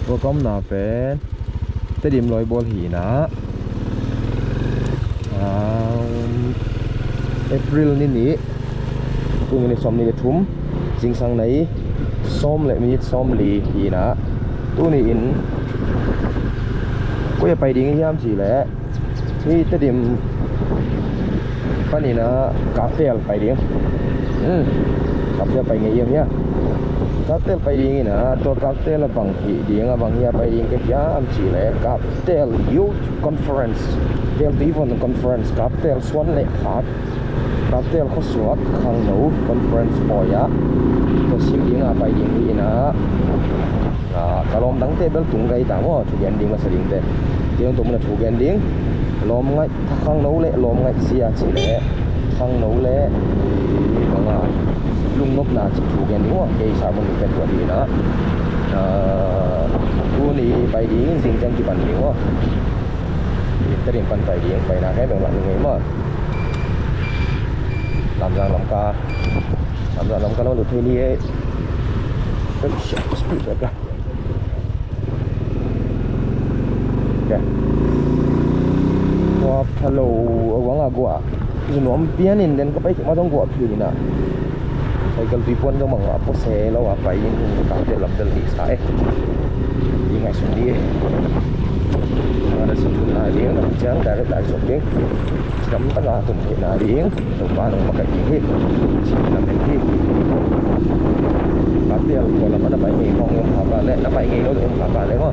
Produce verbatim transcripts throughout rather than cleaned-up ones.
Tua ka omna pen Tedim lawi bawl hi inah, um, April ni nih, kum nih sawm nih le thum, zingsang nai sawm le minit sawm li hi inah, tuni in koi a pai ding hiam cih leh hih Tedim panin ah Kaptel pai ding. Hmm. Kaptel pai ngei hiam hia? Kaptel pai ding inah, tua Kaptel a bang hih ding a, bang hia pai ding ka hiam cih leh Kaptel Youth Conference, Tel Tuivon Conference, Kaptel Suan le Khat, Kaptel Khuasuak Khangno Conference pawi ah tua sim ding a pai ding hi inah. Ah, ka lawm dangte bel tung gai ta maw, thugen ding masa dingte. Kei hong tua mun a thugen ding. Lawm ngaih, tha khangno le lawm ngaih sia cih leh khangno le, eh, bang a, lungnopna cih thugen ding maw. Kei sermon ding pen tua hi inah. Ah, tuni pai ding, zing ciang kipan ding maw. Tedim pan pai ding, paina khempeuh lah ding hi maw. Lamzang lam ka, Lamzang lam ka lam lut thei ni ei. Speed break la. Ok. Tua pha lo a guang a guah. Zu nuam pian in den ka pai kik ma zong guah phial inah. Cycle tui puan zong mang a pua se lo a pai in ka te lam del ni sa e. Di ngai sun di e. Nga da sun tun na ding, lam ciang direct lai sok ding. Lam ta nga tun thei na ding. Topa nong makaih ding hi. Cih lam en hi. Kaptel kua lam a na pai ngei mawng i om kha pah leh, na pai ngei lo i om kha pah leh maw.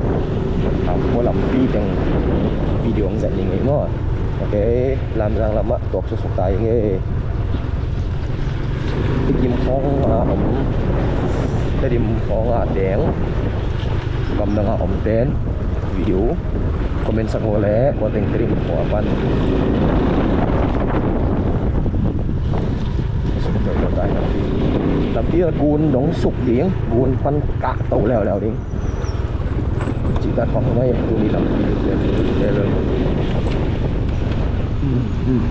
Kua lampi teng video hong zat ni ngei maw. Ok, Lamzang lam ah tuak suk suk ta ing ei. Tedim khawng a om, Tedim khawng a teng, gamdang a om ten video comment sak uh leh, kua teng Tedim khua pan. Lampi a gun dong suk ding, gun pan kah to leuleu ding. Cih dan khawng mai, tuni lampi. Hmm, hmm.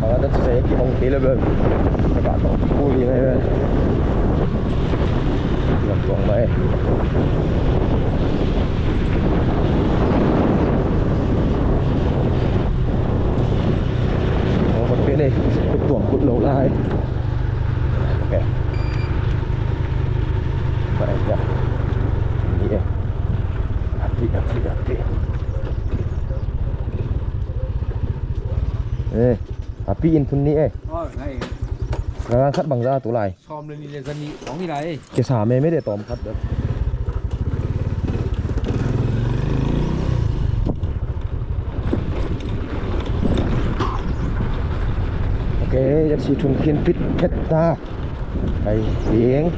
Ang adat sa saya, kimang pila ba? Sa kato, kuli na yun. Kimang tuang ba eh? Ang pagpili, kut tuang, kut low lai. Ok. Ba eh, ya. Ini eh. Api, api, api. Eh, api in tun ni eh. Oh, ngai. Ngang khat bang za tu lai. Sawm le ni le za ni, sawm ni lai. Kisa me me de tawm khat de. Ok, ya si thun khin pit phet ta. Ai, ding.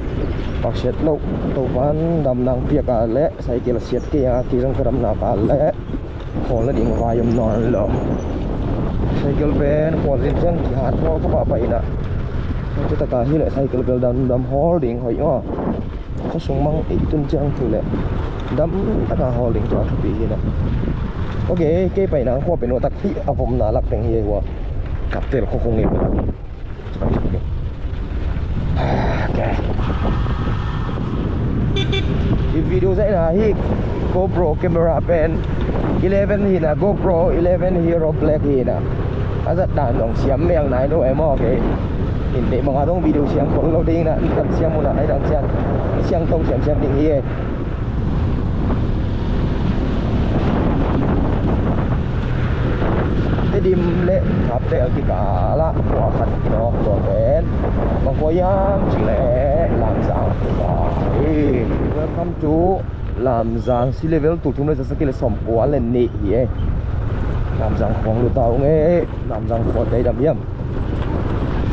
Pak siat lo, to pan dam nang piak a le, cycle siat kei a, kei zong ka dam nak a le. Khawl nading vai om nawn lo. Cycle pen khawl zin ciang kihat hawl kha pahpah inah. Cutak a hileh cycle bel damdam hawl ding hoih maw. Khuasung mang ei tun ciang thu leh damtak a hawl ding tua thupi hi inah. Ok, kei pai nang khua pen uh tak hi a vomna lak teng hi ei hua. Kaptel khua khung ei hua. Ok. Hih video zaihna hih GoPro camera pen eleven hi inah, GoPro eleven Hero Black hi inah. A zat dan dong siam mel nai lo em aw, ok. In deih banga dong video siam khol lo ding inah, in dang siam unah, ai dang siam, siang tong siam siam ding hi e. Tedim le Kaptel kikal ah khua khat kinawk tua pen bang khua hiam cih leh Lamzang khua hi. Welcome to Lamzang, sea level tul thum le za sagih le sawmkua le nih hi e. Lamzang khua hong lut ta ung e. Lamzang khua tei dam hiam?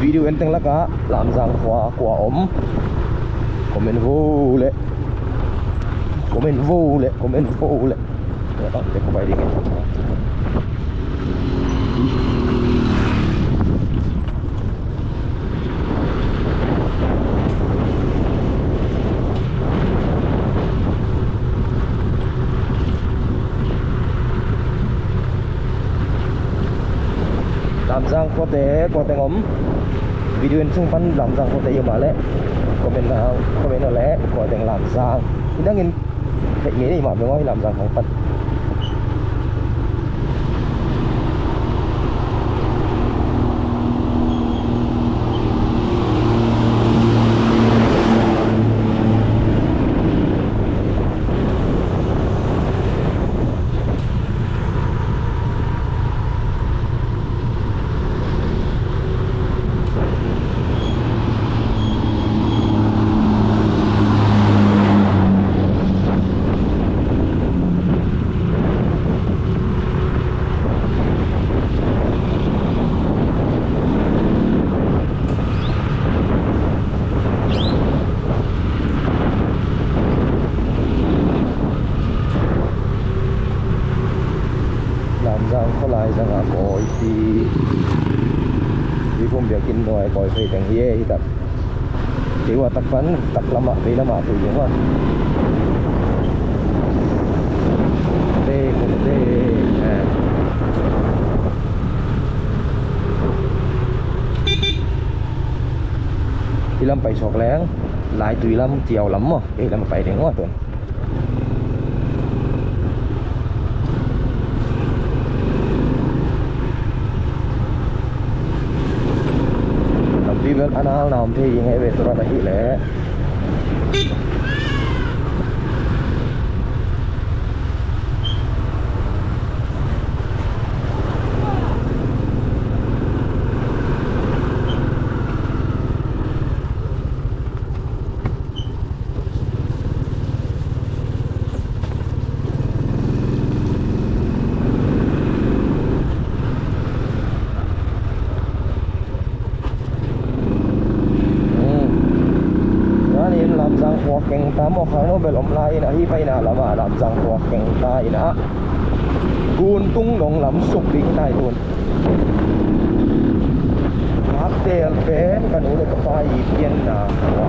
Video en teng lakah Lamzang khua kua om? Comment vo le. Comment vo le. Comment vo le. Tek pai ding. Lamzang khuate, kua teng om? Video in sung pan Lamzang khuate i om a leh comment na, comment na leh kua teng Lamzang. Hi dangin theih ngei nei mah beng aw, hi Lamzang khong pan. Lamzang khualai zanga kawipi, tuiphum biakinn nuai kawi phei teng hi e, hi tak. Kei ua tak pan tak lamah, vei lamah tui ding a. Te, te, te. Hi lam pai suak leng, lai tui lam, ciau lam maw, kei lam pai ding maw tun. Lampi bel a nal na om thei ding hi ve, tua ahih leh. Tua ni in Lamzang khua keng ta maw, khang no bel om lai in, ahi paina lamah Lamzang khua keng ta in a, Guntung dong lam suk ding ta i tun. Kaptel pen ka nu le ka pa i pianna khua.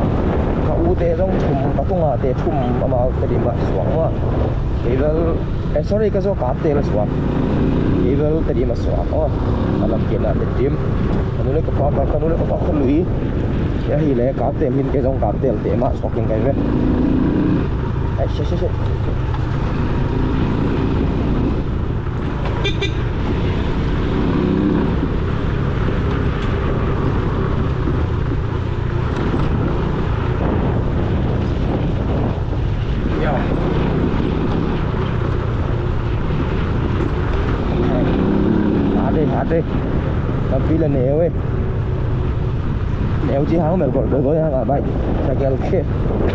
Ka ute zong thum, ka tunga te thum, amau Tedim ah suak maw. Kei bel, eh, sorry, ka zaw Kaptel ah suak. Kei bel Tedim ah suak maw. Ka lam kiatna Tedim. Ka nu le ka pa, ka, ka nu le ka pa khualui. Ahih leh Kaptel hi in, kei zong Kaptel te mah suak ding ka hi ve. Ai, shit, shit, shit. Hate, hate. Lampi la neu e. Neu ci hang bel gol, gol, gol hang a bai. Cycle ke.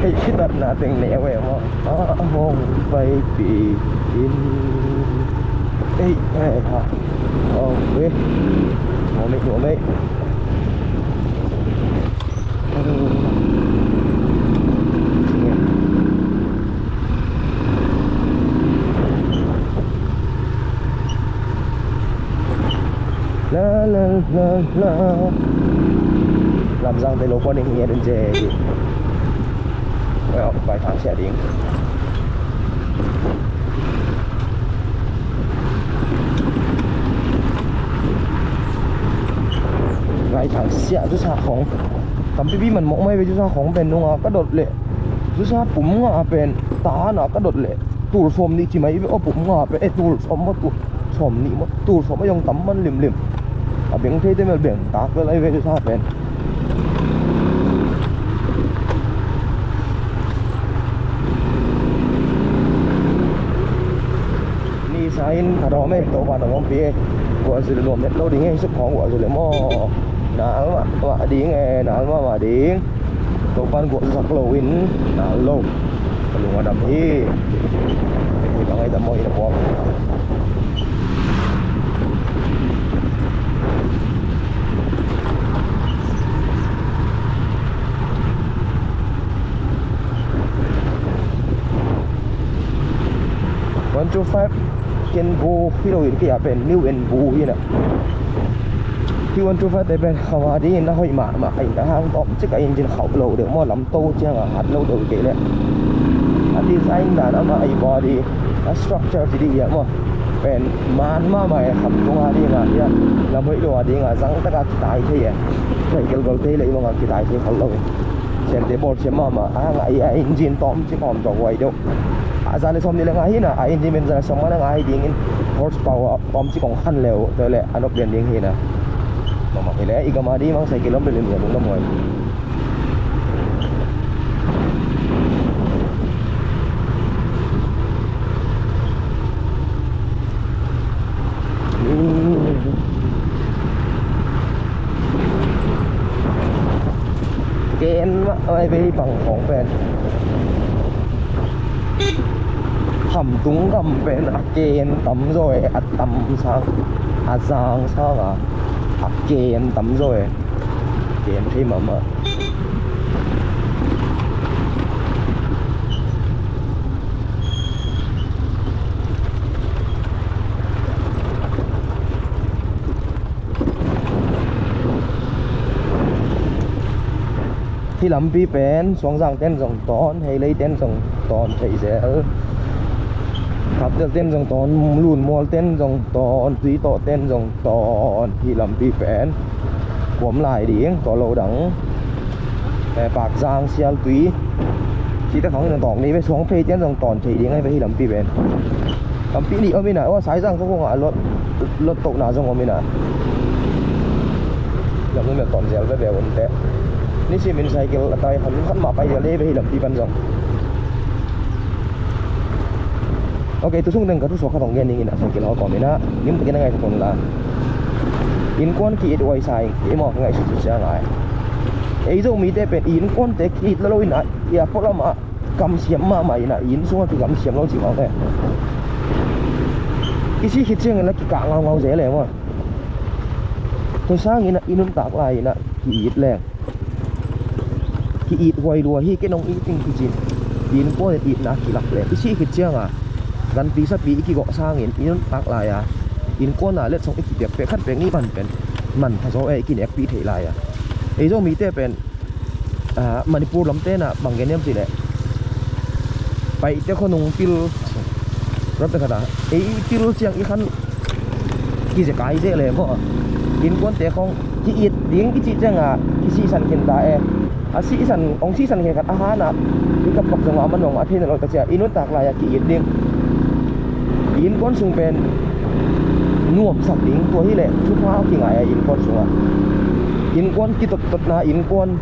Kei kitatna teng neu e maw. A hong paipi in. Ei, ei, ha. Ong ve. Nuam ei, nuam ei. La, la, la, la. Lamzang te lo pawh ning ngiat in cia hi. Well, vai thang siah ding. Vai thang siah, zusa khong. Tampipi man mawk mai ve, zusa khong pen nunga ka dot leh. Zusa pum nga pen ta na ka dot leh. Tul sawm nih ci mai ve, aw pum nga pen, eh, tul sawm maw, tul sawm nih maw, tul sawm a zong tam man limlim. A beng thei te mel beng tak bel ai ve sa pen. Ni sa in ka dawm ei, Topa na ngawmpi ei. Guah zu le nuam het lo ding ei, suk khawng guah zu le maw. Nal mah mah ding ei, nal mah mah ding. Topan guah sak lo in nal lo. Ka lung a dam hi. Hi bang ai dam maw hi na puak. One two five. Ken bu hi lo in, kei a pen new en bu hi na. Hi one two five te pen khama ding in a hoih mahmah a, in a hang tawm cik a engine khauh lo deuh maw, lam to ciang a hat lo deuh kei leh. A design dan amah, a body, a structure ci dih hiam maw. Pen man mahmah e, khamtung a ding a, hiah lam hoih lo a ding a, zang taka kitai thei e. Cycle gol thei le i manga kitai thei khol lo e. Siamte bawlsiam mahmah a, ngai a engine tawm ci khawm tawh huai deuh. A za le sawm ni le ngai hi na, a engine pen za le sawm mana ngai dingin horsepower tawm ci kong khan le uh tawh le a nop lian ding hi na. Mahmah hi le i gam a ding mang cycle om le le mi a lungdam huai. Ken mah ai vei bang khawng pen. Khamtung gam pen a ken tam zaw e, a tam sang, a zang sang a, a ken tam zaw e. Ken thei mahmah. Hih lampi pen Suangzang ten zong tawn, Heilei ten zong tawn thei zel. Khaptel ten zong tawn, Lunmual ten zong tawn, Tuitawh ten zong tawn. Hih lampi pen kuam lai ding, tua lo dang, eh, Pakzang, Sialtui, cite khawng zong tawn ni ve, Suangphei ten zong tawn thei ding ai ve hih lampi pen. Lampi nih om ina, aw, Saizang khua khawngah lot, lot tohna zong om ina. Lam nu mel tawn zel veve un teh. Nisimin cycle a tai khan, khan mah pai zel ei ve hih lampi pan zong. Ok, tu sung teng ka thusuak khat hong gen ning ina, cycle hawl kawm ina, gim takin a ngaihsut un la. Innkuan ki-it huai sa ing, i mawk ngaihsut sia ngai. Ei Zomite pen innkuante ki-it lo lo ina, i a pualam ah kamsiam mahmah ina, inn sungah kikamsiam lo cih mawk e. I sih khit ciangin la kikah ngaungau zel e maw. Tua sangin a i nuntak lai ina ki-it leng, ki-it huai lua hi, ken hong it ing kicin, innkuan in itna kilak leng, i sih khit cianga ganpi sapi i kigawh sangin i nuntak lai-a innkuan a letsong i kipiak pek khat pek nih man pen man pha zaw e, i kinekpih theih lai-a. Ei Zomite pen, ah, Manipur lam tenah bang gen hiam cih leh, Paite khuanung pil, ram pek khat a ei pil ciang i khan kizekai zeh le maw. Innkuante khawng ki-it ding i cih cianga kisihsan khin ta e. A sihsan, hong sihsan khin khat a hanah i kapkap zongah a man hong a theina lo ta cia i nuntak lai-a ki-it ding. Innkuan sung pen nuamsak ding, tua hileh thupha kingai a innkuan sungah. Innkuan kitottotna, innkuan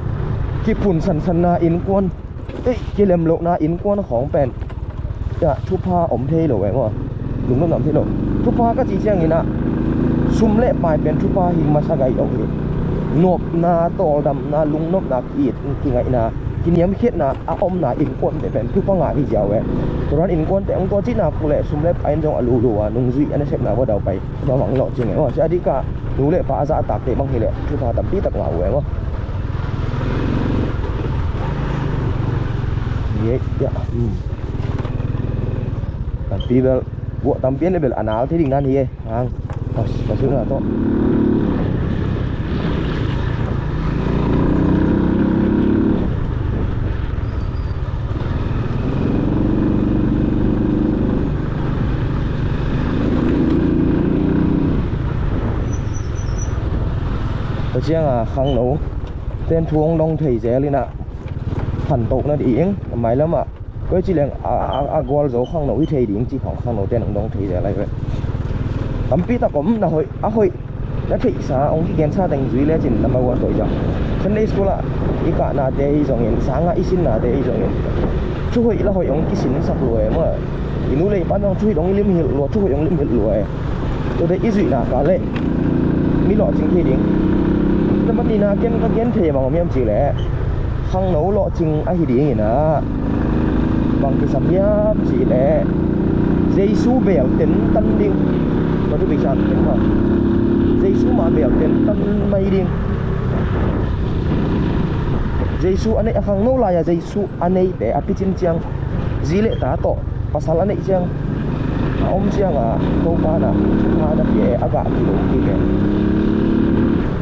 kiphun sansanna, innkuan ei kilem lohna, innkuan khawng pen, ya, thupha om thei lo e maw. Lungnopna om thei lo. Thupha ka cih ciangin ah sum le pai pen thupha hi masa gai om hi. Nopna, tawldamna, lungnopna, ki-it, kingaihna, kiniamkhiatna a omna innkuante pen thupha ngah hi ziau e. Tua dan innkuante hong tua cihna puleh sum le pai in zong a lulu a nungzui a nasepna va dau pai. Tua bang lawhcing e maw. Sia dikah nu le pa a zahtakte bang hileh thupha tampi tak ngah uh e maw. Ye, ya, hmm. Tampi bel, buah tampi an bel a nal thei ding nan hi e. Hang. Pas, pas na to. Tua cianga khangno ten thu hong dong thei zel inah, phantohna ding a mailamah koi ci leng a, a, a gualzo khangno hi thei ding ci khawng khangno ten hong dong thei zel lai ve. Tampi tak om na hoih, a hoih na theihsa hong kigensa teng zui lecin number one tawh i zang. Sunday school ah i kahnate hi zongin, sangah i sinnate hi zongin, thuhoih la hoih hong kisinsak lua e maw. I nu le i pan zong thuhoih hong limhilh lua, thuhoih hong limhilh lua e. Tuate i zuihna ka leh mi lawhcing thei ding. Tua maninah ken ka gen thei bang om hiam cih leh, khangno lawhcing ahi dingin ah bang kisam hiam cih leh Jesu beel tentan ding. Tua thu beisan teng ma, Jesu mah beel tentan mai ding. Jesu a neih, a khangno lai-a Jesu a neite a picin ciang, zi le ta tawh pasal a neih ciang, a om cianga Topa na thupha na pia e, a gah kilo kik e.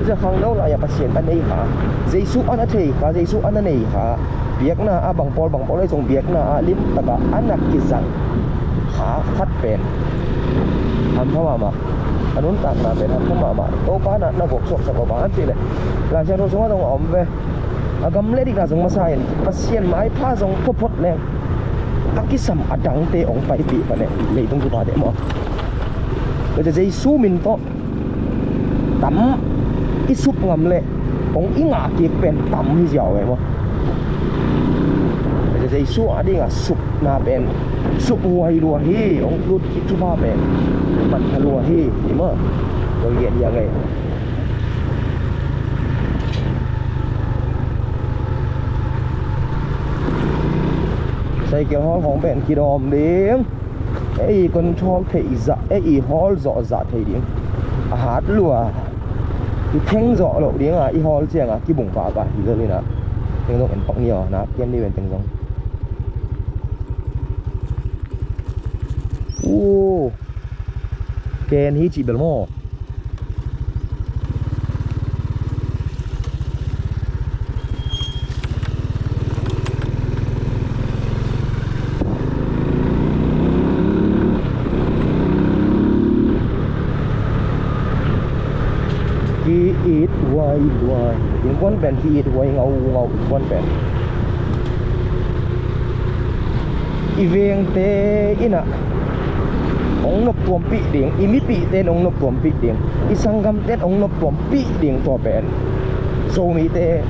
Zi khangno lai-a Pasian a nei kha, Jesu a na thei kha, Jesu a na nei kha, biakna a bang pawl bang pawl ei zong biakna a limtaka a na kizang kha khat pen Hampha mahmah. A nuntakna pen hampha mahmah. Topa na, na gawk suaksak lo bang hang hiam cih leh, Lai Siangtho sungah zong a om ve. A gam le dikna zong masa in, Pasian maipha zong phuaphot leng, a kisam a dangte hong paipih pan e, leitung kiphate maw. Tua ciang Jesu min tawh tam i sup ngam leh hong i ngah kik pen tam hi ziau e maw. Tua ciang Jesu a dingah sup na pen, sup huai lua hi, hong lut kik thupha pen manpha lua hi, hi maw. Tua gen hiang ei. Cycle hawl khawng pen kidawm ding. Ei control theih zah, ei hawl zawh zah thei ding. A hat lua. I theng zawh loh ding a, i hawl ciang a kibung pahpah hi lo in a. Teng zong en pak ni aw, nak ken ni ven teng zong. Uh. Ken hi cih bel maw. Ki-it huaihuai. Innkuan pen ki-it huai ngaungau, innkuan pen. I vengte in a hong noptuampih ding, i mipihte in hong noptuampih ding, i sanggamte in hong noptuampih ding, tua pen Zomite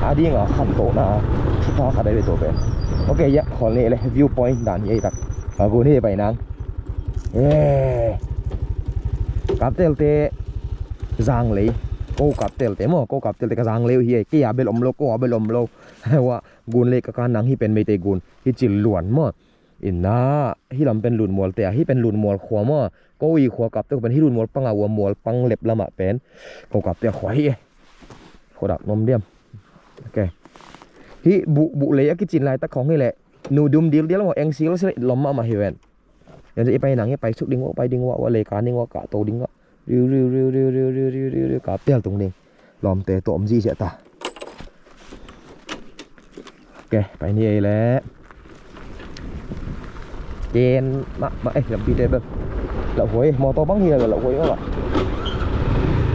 a dingah khantohna thupha khat ahi ve tua pen. Ok, ya, khawl ni le, viewpoint dan hi ei tak. A gun hi pai nang. Eh. Kaptelte zanglei. Ko kaptelte maw, ko kaptelte ka zanglei uh hi ei. Kei a bel om lo, ko a bel om lo. Hua, gun lei ka kan nang hi pen Meitei gun. Hi cil luan maw. Inna, hi lam pen Lunmualte a, hi pen Lunmual khua maw. Ko i khua kapte pen hi Lunmual panga ua mual pang lep lamah pen. Ko kapte khua hi e. Khua dak nuam diam. Ok. Hi buh, buh lei a kicin laitak khawng hi leh. Nu dum dil dial maw, eng sil sil lom mahmah hi ven. Yan i pai nang hi pai suk ding ua, pai ding ua, ua lei ka ding ua, ka to ding ua. Riu, riu, riu, riu, riu, riu, riu, riu, riu, ka pial tung ding. Lawmte tuam zi siah ta. Ok, pai ni ei le. Ken mah, mah, eh, lampi te bel. Lauhuai, motor bang hi la lauhuai mah.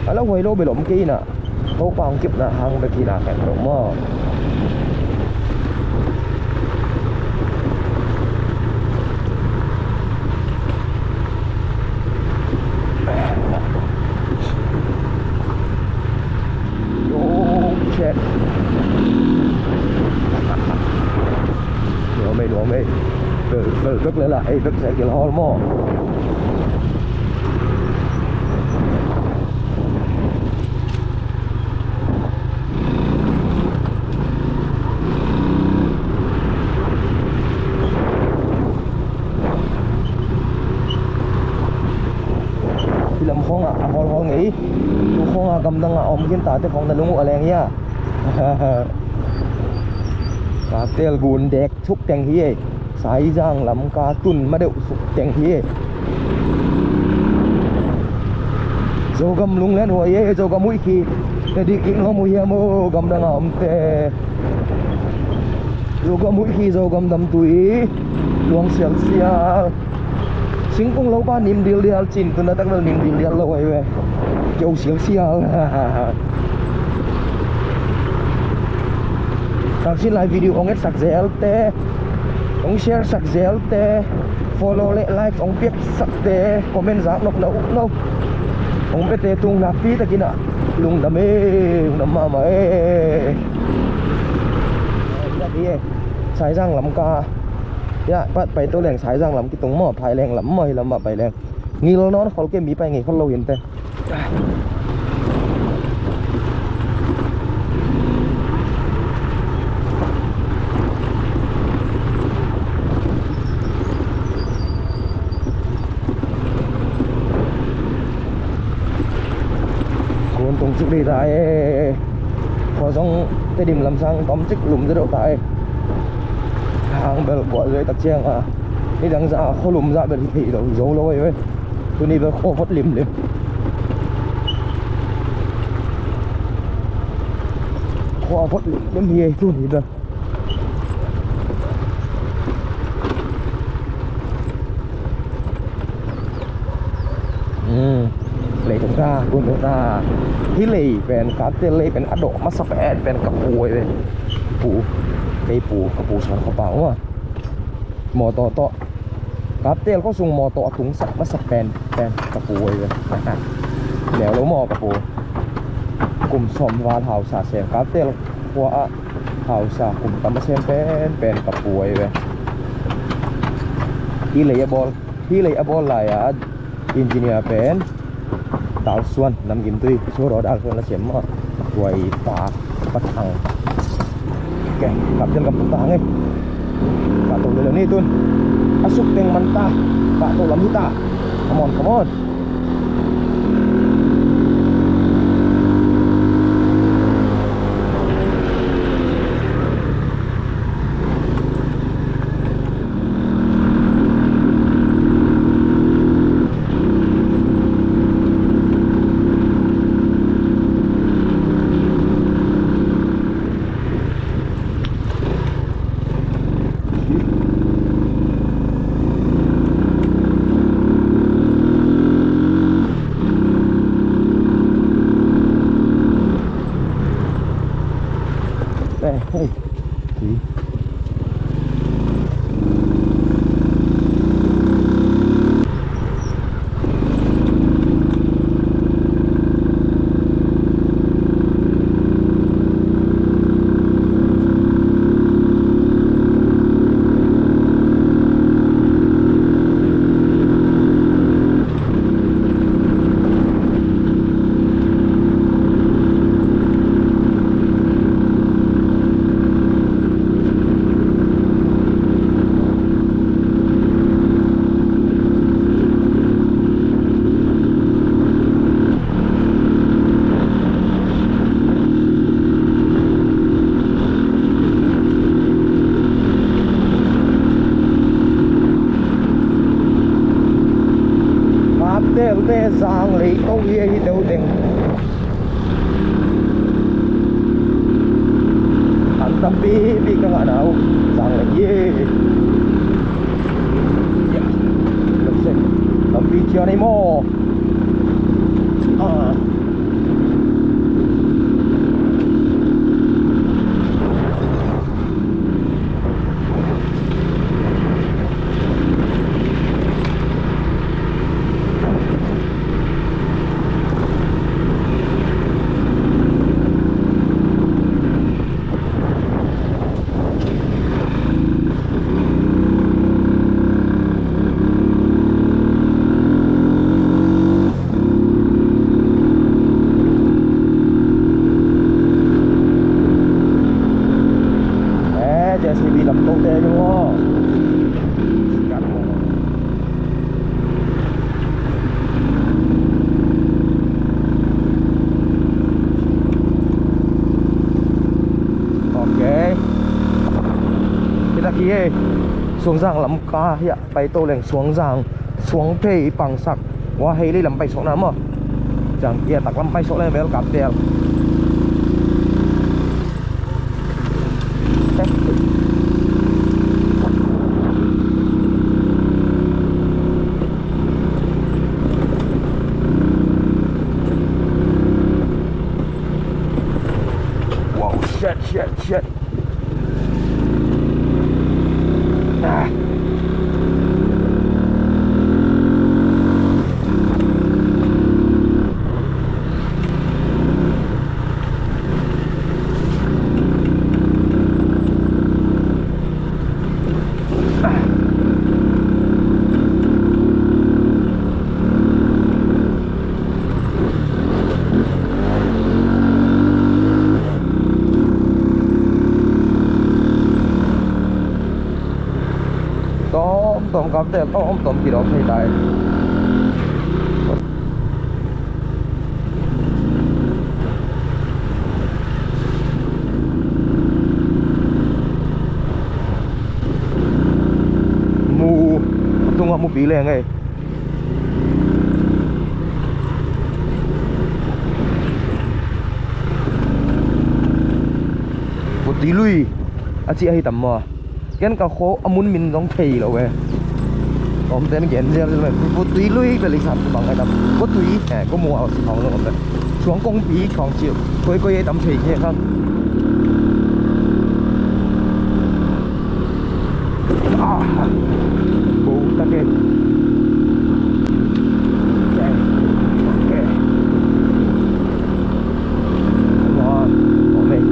A lauhuai lo bel om kei na. Topa hong kipna hang bek hi na ken lo maw. Yo, shit. Nuam ei, nuam ei. Bel, bel, bek le la, ei, bek cycle hawl maw. Hi lam khawngah a hawlhawl ngei. Tu khawngah gamdangah a om khin tate khawng na lung uh a leng hia. Kaptel gun dek suk teng hi ei. Saizang lam ka tun ma deuh suk teng hi ei. Zogam lunglen huai ei, Zogam huih khi. Te dik ik nuam uh hiam aw, gamdangah omte. Zogam huih khi, Zogam damtui. Luang sialsial. Singkung lopa nim dildial cin, tuna tak bel nim dildial lo ahi ve. Keu sialsial. Taksin lai video hong etsak zelte, hong share sak zelte, follow le like hong piak sakte, comment zak nop na uh lo. Hong pete tung nakpi takin ah lungdam e, lungdam mahmah e. Saizang lam ka. Ya, pat pai to leng Saizang lam kitung maw, Phaileng lam maw, hi lam mah pai leng. Ngil nawn khol ke, mi pai ngei khol lo hi inteh. Gun tung cik dih ta e. Khua zong Tedim lamsang tom cik lum zaw deuh ta e. Hang bel kua zuai tak ciang a, nidang zah a khua lum zah bel hi thei lo, zo lo e. Tuni bel khua vot limlim. Khua vot limlim hi e tuni bel. Ra, kun ra. Hih lei pen, Kaptel lei pen a dawh masa pen, pen ka pu ahi ve. Pu, kei pu, ka pu Suan Kha Pau maw. Mawtaw tawh, Kaptel khua sung mawtaw a tungsak masa pen, pen ka pu ahi ve. Neu lo maw ka pu. Kum sawm val hausa sem Kaptel khua ah hausa kum tam a sem pen, pen ka pu ahi ve. Hih lei a bawl, hih lei a bawl lai-a engineer pen Dal Suan, Namgimtui, Suan Raw Dal Suan la siam mah. Tua i pa, Pa Thang. Ok, Kaptel gam tung ta hang e. Kahto lel ni tun. A suk teng man ta. Kahto lam hi ta. Come on, come on. Hey, hey. Kaptel te zanglei to hi, hi deuh deng. An tampi pi ka ngah na uh. Zanglei hi. Tampi cian ei maw. Ah. Eh, J C B lam to te hi maw. Ok. Kita ki e. Suangzang lam ka hiah. Pai to leng Suangzang, Suangphei pangsak. Wa hei lei lam pai suakna maw. Ciang kia tak lam pai suak leng bel Kaptel. Wow, shit, shit, shit. Ah. Tawm tawm Kaptel, tawm tawm kidawk thei tai. Mu, a tungah mupi leng ei. Puti lui a ci ahi tam maw? Ken ka kho a mun min zong thei lo e. Om ten gen zial zial mai. Pu tui lui bel i sat bang ai tam. Ko tui, eh, ko mual si khong lo om ten. Suang kongpi khong ci. Koi koi ai tam thei khe khang. Ah. Bo ta ke. Okay. Okay. Come on. Om ei.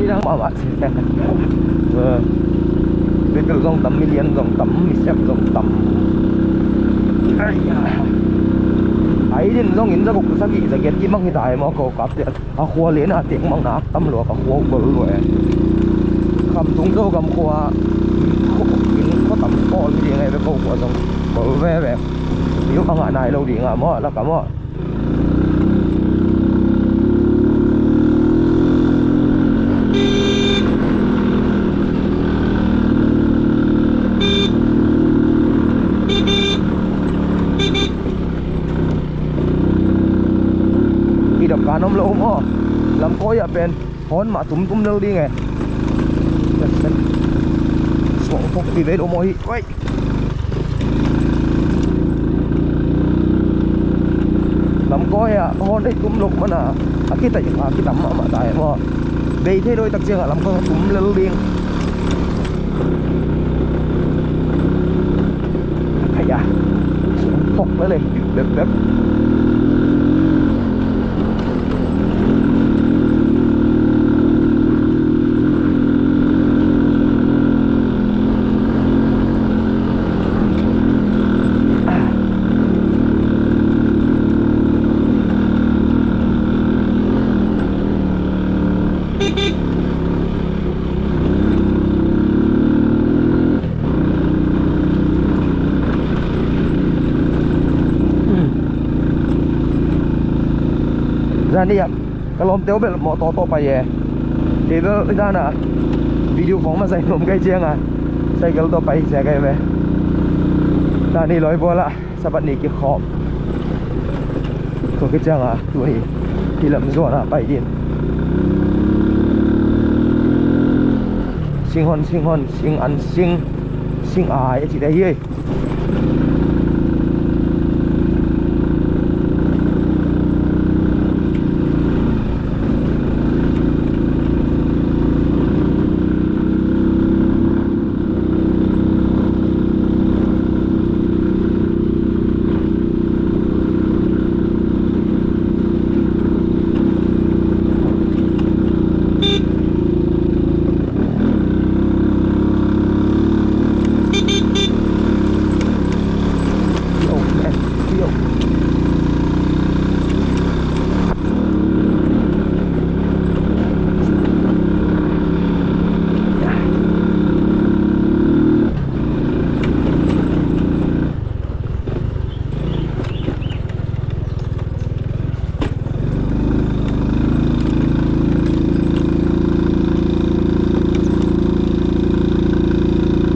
Midang mahmah. Bebel zong tam, milian zong tam, misep zong tam. Ai din zong in za guk za sagih za giat i mang hi ta hi maw, ko kap te. A khua lian a tek mang nak tam lua, ka khua gol lua e. Kham tung Zogam khua in khua tam pawl hi ding e, ve ko khua zong gol veve. Yu a ngah nai lo ding a maw, lak a maw. Kidop kan om lo maw. Lamkawi ah pen hon mah tumtum lel ding e. Suang phok ti ve lo maw hi. Oi. Lamkawi ah hon ei tum lo mana a kitai a kitam mahmah ta e maw. Bei thei dawi tak ciangah lamkawi tum lel ding. Ai ya. Phok lel e. Bep bep. Zani ah ka lawmte uh bel mawtaw tawh pai e. Kei bel i dan a video khawng masa in om kei ciang a cycle tawh pai sia kei ve. Zani lawi bual ah Sabbath ni kikhawm. Tua khit ciang a tuni hih lam zuan ah pai ding. Singhon, singhon, sing an, sing, sing ai a cih ahi ei.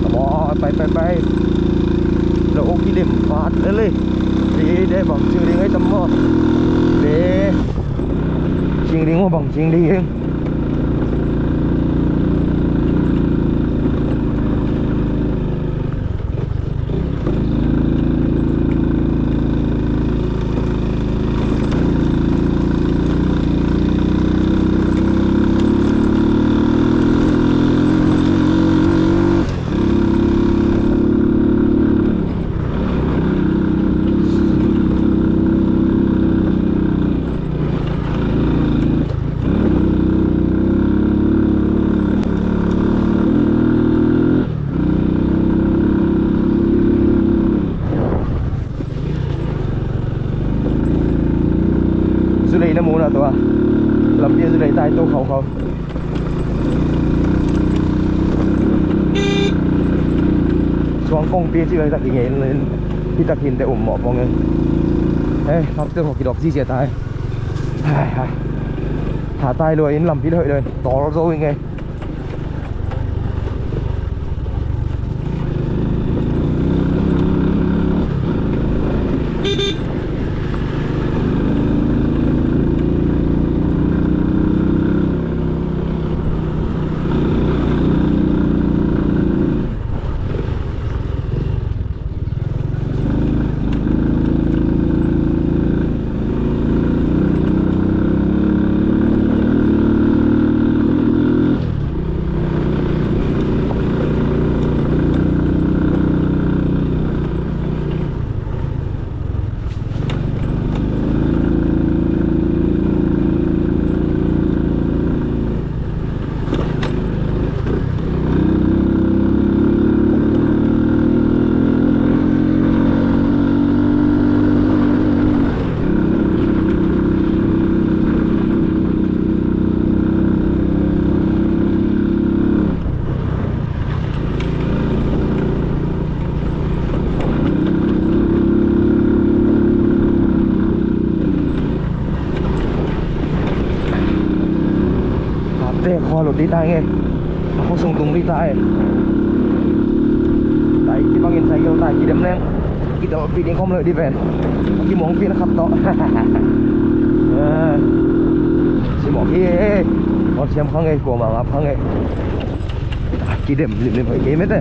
Come on, pai, pai, pai. Lo, okay, dem vat lele. Dei, dei, bang cing ding ai tam maw. Dei. Cing ding maw, bang cing ding. Tua khaukhau. Suang kongpi ci laitak i ngei in, hitak hinte um mawh pong in. Hei, Kaptel khua kidawk ziazia ta hi. Hai, hai. Tha tai lua in, lampi hoih lua in, tawl zo i ngei. Kapte khua lut dih ta ing e. A khua sung tung dih ta e. Tai kibangin cycle tai kidem leng kidalpih ding khawm lo dih ven. Kimuangpih na khat tawh. Simawh hi e. Aw siam khang e, kuamah ngap khang e. Kidem limlim hoih kei mete.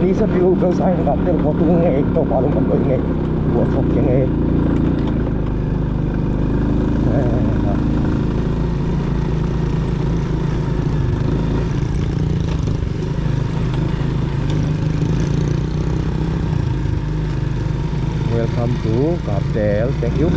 Nisa view bel sa in Kaptel khua tung ngei, Topa lungdam lua ngei. Khua thok ngei. Welcome to Kaptel. Thank you.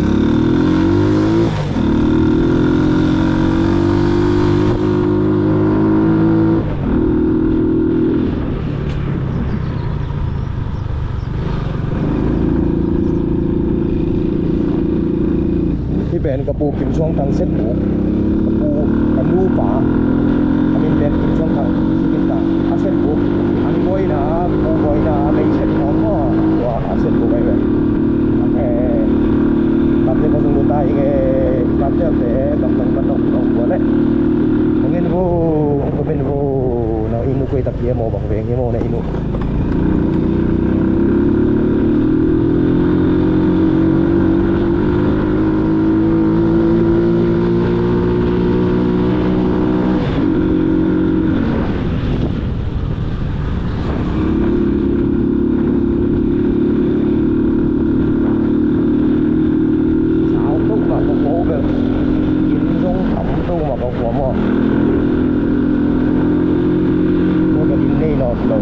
Hih pen ka pu Kim Suang Thang set buk, ka pu, ka nupa, a min pen Kim Suang Thang, si min ta, a set buk, an buaina, pu buaina, mei set khawng maw, tua a set buk ahi ve. Eh, Kapte khua sung lut ta ing e, Kaptelte, Kaptang pan nong, nong bua leh. Hong en vo, hong kum en vo, nang i nu koi tak hi e maw, bang veng hi maw, na i nu. Sau tuk mah ka khua bel. Inn zong tam tuk mah ka khua maw. Khua bel inn nei nawt lo.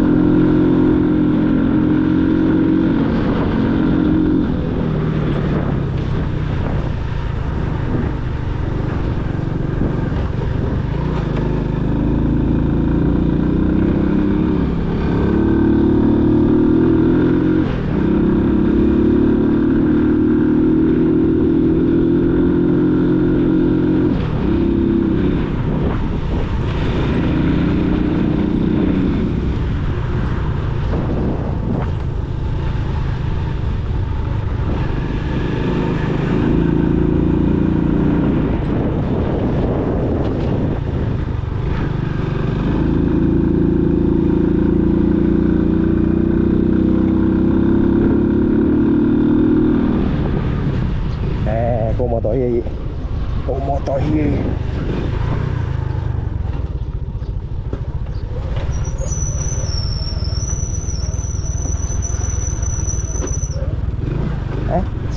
Eh, ko mawtaw hi. Ko mawtaw hi.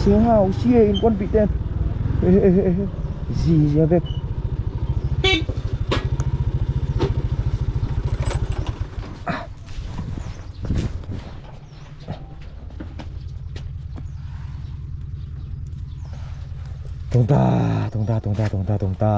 Sing hau sia innkuanpihte. Zizia bek. Tung ta, tung ta, tung ta, tung ta, tung ta.